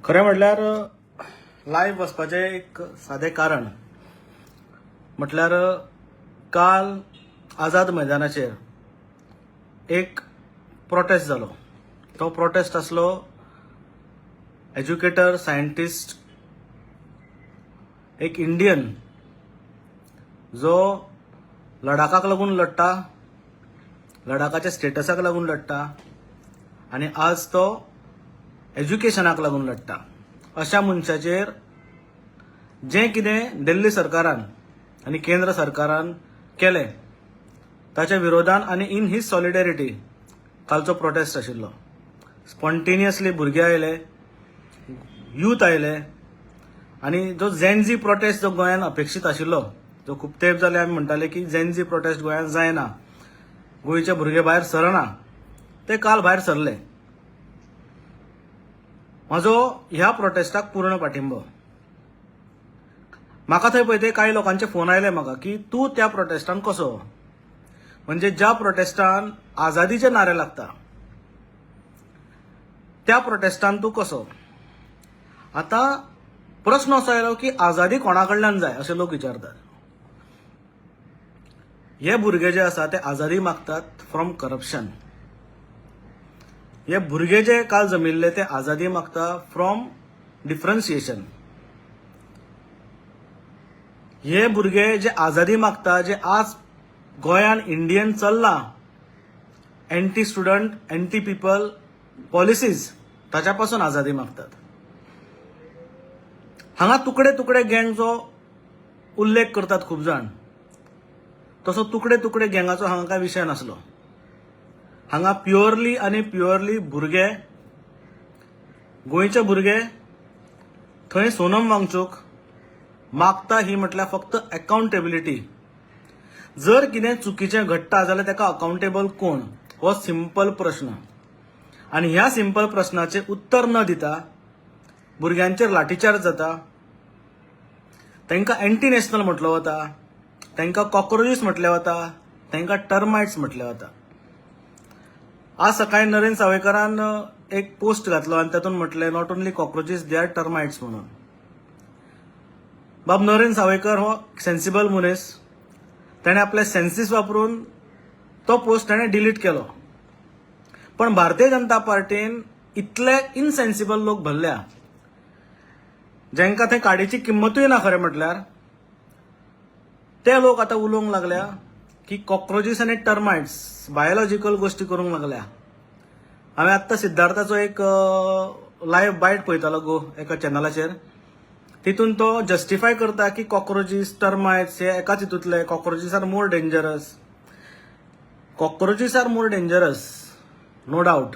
खरें म्हटल्यार लायव्ह वचपाचें एक सादें कारण म्हटल्यार काल आझाद मैदानाचेर एक प्रोटेस्ट जालो. तो प्रोटेस्ट आसलो एज्युकेटर, सायंटिस्ट, एक इंडियन जो लडाखाक लागून लडटा, लडाखाच्या स्टेटसाक लागून लडटा आनी आज तो एज्युकेशनाक लागून लडटा, अशा मनशाचेर जें कितें दिल्ली सरकारान आनी केंद्र सरकारान केलें ताच्या विरोधान आनी इन his solidarity कालचो प्रोटेस्ट आशिल्लो. स्पॉन्टेनियसली भुरगे आयले, यूथ आयले आनी जो जेनझी प्रोटेस्ट जो गोंयान अपेक्षीत आशिल्लो, जो खूब तेंप जाले आमी म्हणटाले की जेनझी प्रोटेस्ट गोंयान जायना, गोंयचे भुरगे भायर सरना, ते काल भायर सरले. म्हजो ह्या प्रोटेस्टाक पूर्ण पाठिंबो. म्हाका थंय पळय ते कांय लोकांचे फोन आयले म्हाका की तूं त्या प्रोटेस्टान कसो, म्हणजे ज्या प्रोटेस्टान आझादीचे नारे लागता त्या प्रोटेस्टान तूं कसो. आतां प्रस्न असो आयलो की आझादी कोणा कडल्यान जाय अशें लोक विचारतात. हे भुरगे जे आसा ते आझादी मागतात फ्रॉम करप्शन. हे भुरगे जे काल जमिल्ले ते आझादी मागता फ्रॉम डिफरन्सिएशन. हे भुरगे जे आझादी मागता, जे आज गोंयान इंडियन चल्ला anti student, anti people policies, ताच्या पासून आझादी मागतात. हांगा तुकडे तुकडे गँगचो उल्लेख करतात खूब जाण, तसो तुकडे तुकडे गँगाचो हांगा काय विशय नासलो. हांगा प्युअरली आनी प्युअरली भुरगे, गोंयचे भुरगे थंय सोनम वांगचूक मागता ही म्हटल्यार फक्त अकाउंटेबिलिटी. जर कितें चुकीचें घडटा जाल्यार ताका अकाउंटेबल कोण, हो सिंपल प्रश्न. आनी ह्या सिंपल प्रश्नाचें उत्तर न दिता भुरग्यांचेर लाठीचार्ज जाता, तांकां एंटी नॅशनल म्हटलो वता, तांकां कॉक्रोचीस म्हटलें वता, तांकां टर्मायट्स म्हटलें वता. आज सकाळी नरेंद्र सावयकारान एक पोस्ट घातलो आनी तातूंत म्हटलें not only cockroaches, they are termites म्हणून. बाब नरेंद्र सावयकर हो सेन्सिबल मनीस, ताणें आपले सेन्सीस वापरून तो पोस्ट ताणें डिलीट केलो. पण भारतीय जनता पार्टीन इतले इनसेन्सिबल लोक भरल्या जांकां थंय काडयेची किंमतूय ना. खरें म्हटल्यार ते लोक आतां उलोवंक लागल्या की कॉक्रोचीस आनी टर्मायट्स, बायोलॉजिकल गोश्टी करूंक लागल्या. हांवें आत्तां सिद्धार्थाचो एक लायव्ह बायट पळयतालो गो एका चॅनलाचेर, तितून तो जस्टिफाय करता की कॉक्रोचीस, टर्मायट्स हे एकाच हितूंतले. Cockroaches are more dangerous, cockroaches are more dangerous, no doubt,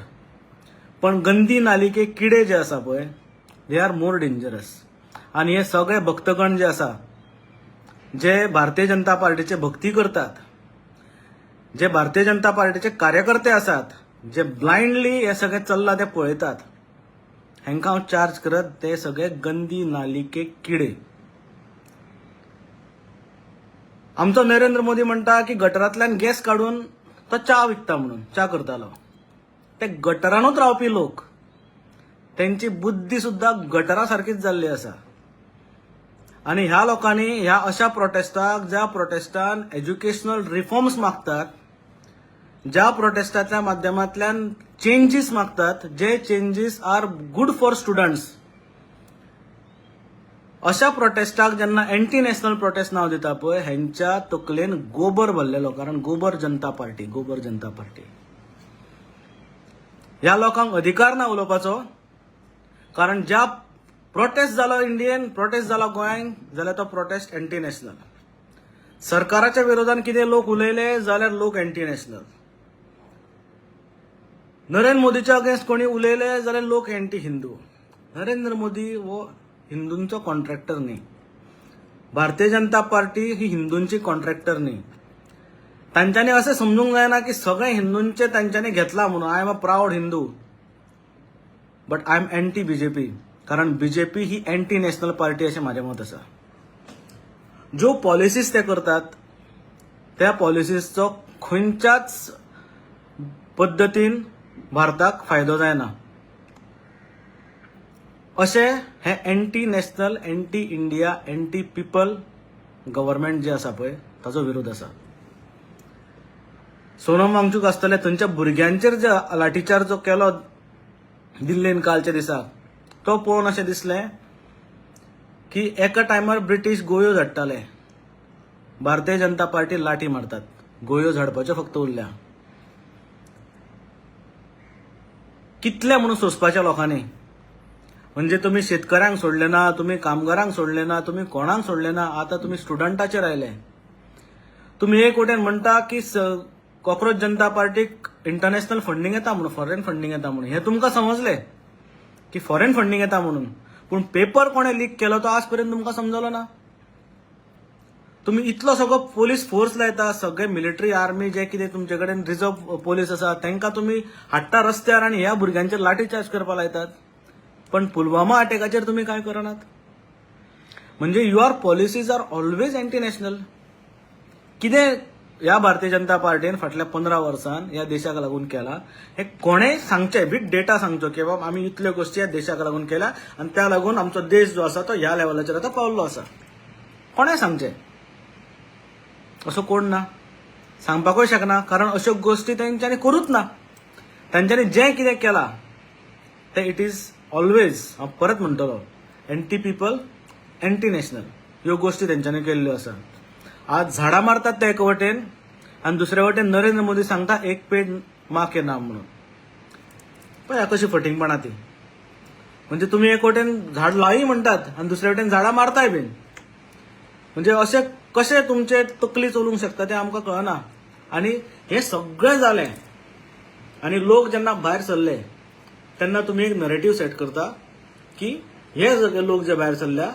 पण गंदी नालिके किडे जे आसा पळय, they are more dangerous. आनी हे सगळे भक्तगण जे आसा, जे भारतीय जनता पार्टीचे भक्ती करतात, जे भारतीय जनता पार्टीचे कार्यकर्ते आसात, जे ब्लायंडली हे सगळें चल्लां ते पळयतात, हांकां हांव चार्ज करत ते सगळे गंदी नालिके किडे. आमचो नरेंद्र मोदी म्हणटा की गटरांतल्यान गॅस काडून तो च्या विकता म्हणून, च्या करतालो. ते गटरानूच रावपी लोक, तेंची बुद्धी सुद्दां गटरा सारकीच जाल्ली आसा. आनी ह्या लोकांनी ह्या अशा प्रोटेस्टाक, ज्या प्रोटेस्टान एज्युकेशनल रिफॉर्म्स मागतात, ज्या प्रोटेस्टाच्या माध्यमांतल्यान चेंजीस मागतात, जे changes are good for students, अशा प्रोटेस्टाक जेन्ना एंटी नॅशनल प्रोटेस्ट नांव दिता पळय, हेंच्या तकलेन गोबर भरलेलो. कारण गोबर जनता पार्टी, गोबर जनता पार्टी. ह्या लोकांक अधिकार ना उलोवपाचो, कारण ज्या प्रोटेस्ट जालो इंडियन, प्रोटेस्ट जालो गोंयांत जाल्यार तो प्रोटेस्ट एंटी नॅशनल. सरकाराच्या विरोधान कितें लोक उलयले जाल्यार लोक एंटी नॅशनल. नरेंद्र मोदीच्या अगेन्स्ट कोणी उलयले जाल्यार लोक एंटी हिंदू. नरेंद्र मोदी हो हिंदूंचो कॉन्ट्रॅक्टर न्ही, भारतीय जनता पार्टी ही हिंदूंची कॉन्ट्रॅक्टर न्ही. तांच्यांनी अशें समजूंक जायना की सगळे हिंदूंचे तांच्यांनी घेतला म्हणून. I am a proud Hindu, but I am anti BJP, कारण बीजेपी ही एंटी नॅशनल पार्टी अशें म्हाजें मत आसा. ज्यो पॉलिसीज ते करतात त्या पॉलिसीजचो खंयच्याच पद्दतीन भारताक फायदो जायना. अशें हें anti national, anti India, anti people government जें आसा पळय ताजो विरोध आसा. सोनम वांगचूक आसतले, थंयच्या भुरग्यांचेर जे लाठीचार्ज जो केलो दिल्लीन कालच्या दिसा, तो पळोवन अशें दिसलें की एका टायमार ब्रिटीश गोळयो झाडटाले, भारतीय जनता पार्टी लाठी मारतात. गोळयो झाडपाच्यो फक्त उरल्या. कितले म्हणून सोंसपाच्या लोकांनी? म्हणजे तुमी शेतकऱ्यांक सोडले ना, तुमी कामगारांक सोडले ना, तुमी कोणाक सोडले ना, आतां तुमी स्टुडंटाचेर आयले. तुमी एक वटेन म्हणटा की कॉक्रोच जनता पार्टीक इंटरनॅशनल फंडींग येता म्हणून, फॉरेन फंडींग येता म्हणून. हें तुमकां समजलें की फॉरेन फंडींग येता म्हणून, पूण पेपर कोणें लीक केलो तो आज पर्यंत तुमकां समजलो ना. तुमी इतलो सगळो पोलीस फोर्स लायता, सगळे मिलिटरी, आर्मी, जे कितें तुमचे कडेन रिजर्व पोलीस आसा, तांकां तुमी हाडटा रस्त्यार आनी ह्या भुरग्यांचेर लाठी चार्ज करपाक लायतात, पण पुलवामा अटॅकाचेर तुमी कांय करनात. म्हणजे your policies are always anti national. कितें ह्या भारतीय जनता पार्टीन फाटल्या 15 वर्सान ह्या देशाक लागून केला हें कोणेय सांगचें, विथ डेटा सांगचो की बाबा, आमी इतल्यो गोश्टी ह्या देशाक लागून केल्या आनी त्या लागून आमचो देश जो आसा तो ह्या लेवलाचेर आतां पावल्लो आसा. कोणें सांगचें? असो कोण ना, सांगपाकूय शकना, कारण अश्यो गोश्टी तेंच्यांनी करूच ना. तेंच्यांनी जें कितें केलां तें it is always, हांव परत म्हणटलो, एंटी पिपल, एंटी नॅशनल ह्यो गोश्टी तेंच्यांनी केल्ल्यो आसा. आज झाडां मारतात ते एके वटेन आनी दुसरे वटेन नरेंद्र मोदी सांगता "एक पेड माँ के नाम" म्हणून. पळया कशी फटींगपणा ती. म्हणजे तुमी एक वटेन झाड लाय म्हणटात आनी दुसरे वटेन झाडां मारताय बीन. म्हणजे अशें कशें तुमचे तकली चलूंक शकता तें आमकां कळना. आनी हें सगळें जालें आनी लोक जेन्ना भायर सरले तेन्ना तुमी एक नरेटीव सेट करता की हे सगळे लोक जे भायर सरल्या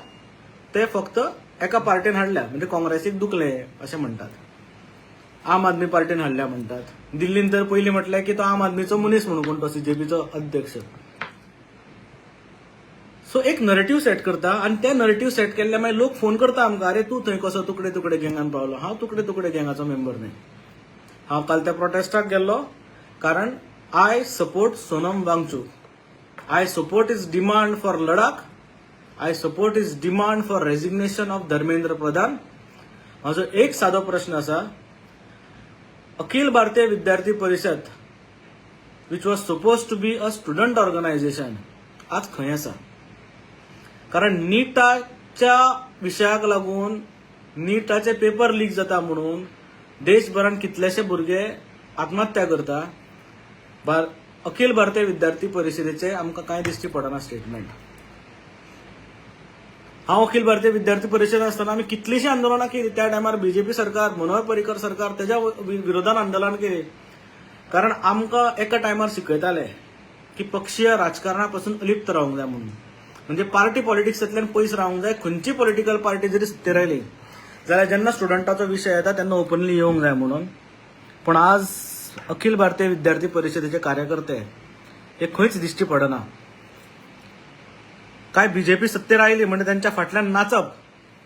ते फक्त एका पार्टीन हाडल्या, म्हणजे काँग्रेसीक दुखले अशें म्हणटात, आम आदमी पार्टीन हाडल्या म्हणटात. दिल्लीन तर पयलीं म्हटलें की तो आम आदमीचो मनीस म्हणून, कोण तो सीजेपीचो अध्यक्ष. सो एक नरेटीव सेट करता आनी ते नरेटीव सेट केल्ले मागीर लोक फोन करता आमकां, "अरे, तूं थंय कसो तुकडे तुकडे गँगान पावलो?" हांव तुकडे तुकडे गँगाचो मेंबर न्हय. हांव काल त्या प्रोटेस्टाक गेल्लो कारण I support Sonam Wangchuk, I support his demand for Ladakh, I support his demand for resignation of Dharmendra Pradhan. म्हाजो एक सादो प्रश्न आसा, अखिल भारतीय विद्यार्थी परिषद, which was supposed to be a student organization, आज खंय आसा? कारण निटाच्या विशयाक लागून, निटाचे पेपर लीक जाता म्हणून देशभरान कितलेशे भुरगे आत्महत्या करता. अखिल भारतीय विद्यार्थी परिषदेचे आमकां कांय दिश्टी पडना स्टेटमेंट. हांव अखिल भारतीय विद्यार्थी परिषद आसतना आमी कितलीशीं आंदोलनां केली. त्या टायमार बीजेपी सरकार, मनोहर पर्रीकर सरकार, तेज्या विरोधान आंदोलन केली, कारण आमकां एका टायमार शिकयताले की पक्षीय राजकारणा पासून अलिप्त रावंक जाय म्हणून, म्हणजे पार्टी पॉलिटिक्सांतल्यान पयस रावंक जाय. खंयची पॉलिटिकल पार्टी जरी सत्तेर आयली जाल्यार जेन्ना स्टुडंटाचो विशय येता तेन्ना ओपनली येवंक जाय म्हणून. पूण आज अखिल भारतीय विद्यार्थी परिषदेचे कार्यकर्ते हे खंयच दिश्टी पडना. काय बीजेपी सत्तेर आयली म्हणजे त्यांच्या फाटल्यान नाचप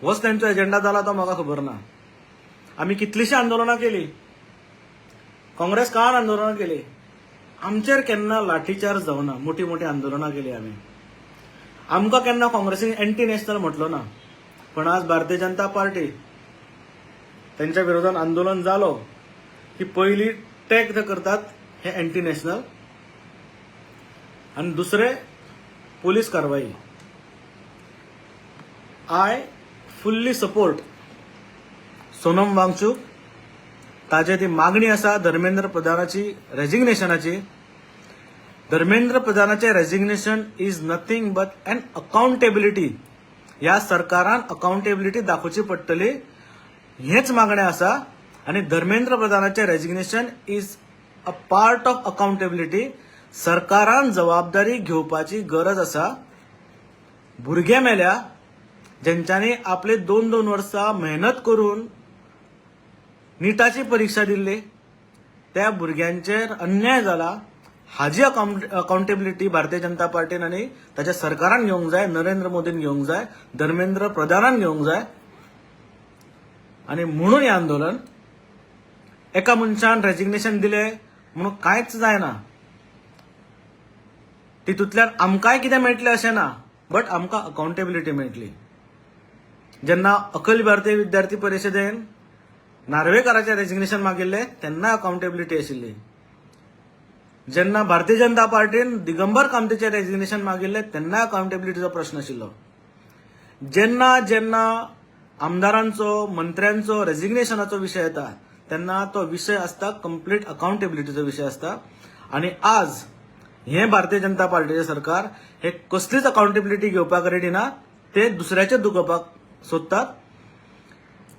होच त्यांचो एजेंडा जाला तो म्हाका खबर ना. आमी कितलीशीं आंदोलनां केली, काँग्रेस काळान आंदोलनां केली, आमचेर केन्ना लाठीचार्ज जावना. मोठी मोठी आंदोलनां केली आमी, आमकां केन्ना काँग्रेसीन एंटी नॅशनल म्हटलो ना. पण आज भारतीय जनता पार्टी त्यांच्या विरोधात आंदोलन जालो की पयली टॅग ते करतात हे एंटी नॅशनल आनी दुसरे पोलीस कारवाई. I fully support Sonam Wangchuk. ताजे ती मागणी आसा Dharmendra प्रधानाची रेजिग्नेशनाची. Dharmendra प्रधानाचे resignation is nothing but an accountability. ह्या सरकारान अकाउंटेबिलिटी दाखोवची पडटली हेच मागणें आसा आनी Dharmendra प्रधानाचे resignation is a part of accountability. सरकारान जबाबदारी घेवपाची गरज आसा. भुरगे मेल्या, जेंच्यांनी आपले दोन दोन वर्सां मेहनत करून निटाची परिक्षा दिल्ली, त्या भुरग्यांचेर अन्याय जाला. हाजी अकाउंटेबिलिटी भारतीय जनता पार्टीन आनी ताच्या सरकारान घेवंक जाय, नरेंद्र मोदीन घेवंक जाय, धर्मेंद्र प्रधानान घेवंक जाय. आनी म्हणून हें आंदोलन. एका मनशान रेजिग्नेशन दिलें म्हणून कांयच जायना. तितूंतल्यान आमकांय कितें मेळटलें अशें ना. बट आमकां अकाउंटेबिलिटी मेळटली. जेन्ना अखिल भारतीय विद्यार्थी परिशदेन नार्वेकाराचें रेजिग्नेशन मागिल्लें तेन्ना अकाउंटेबिलिटी आशिल्ली. जेन्ना भारतीय जनता पार्टीन दिगंबर कामतीचें रेजिग्नेशन मागिल्लें तेन्ना अकाउंटेबिलिटीचो प्रश्न आशिल्लो. जेन्ना जेन्ना आमदारांचो, मंत्र्यांचो रेजिग्नेशनाचो विशय येता तेन्ना तो विशय आसता कंप्लीट अकाउंटेबिलिटीचो विशय आसता. आनी आज हें भारतीय जनता पार्टीचें सरकार हे कसलीच अकाउंटेबिलिटी घेवपाक रेडी ना, ते दुसऱ्याचेर दुखोवपाक सोदतात.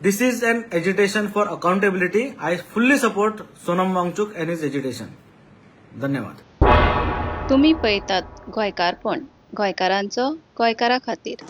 This is an agitation for accountability. I fully support Sonam Wangchuk and his agitation. धन्यवाद. तुमी पळयतात गोंयकारपण, गोंयकारांचो गोंयकारा खातीर.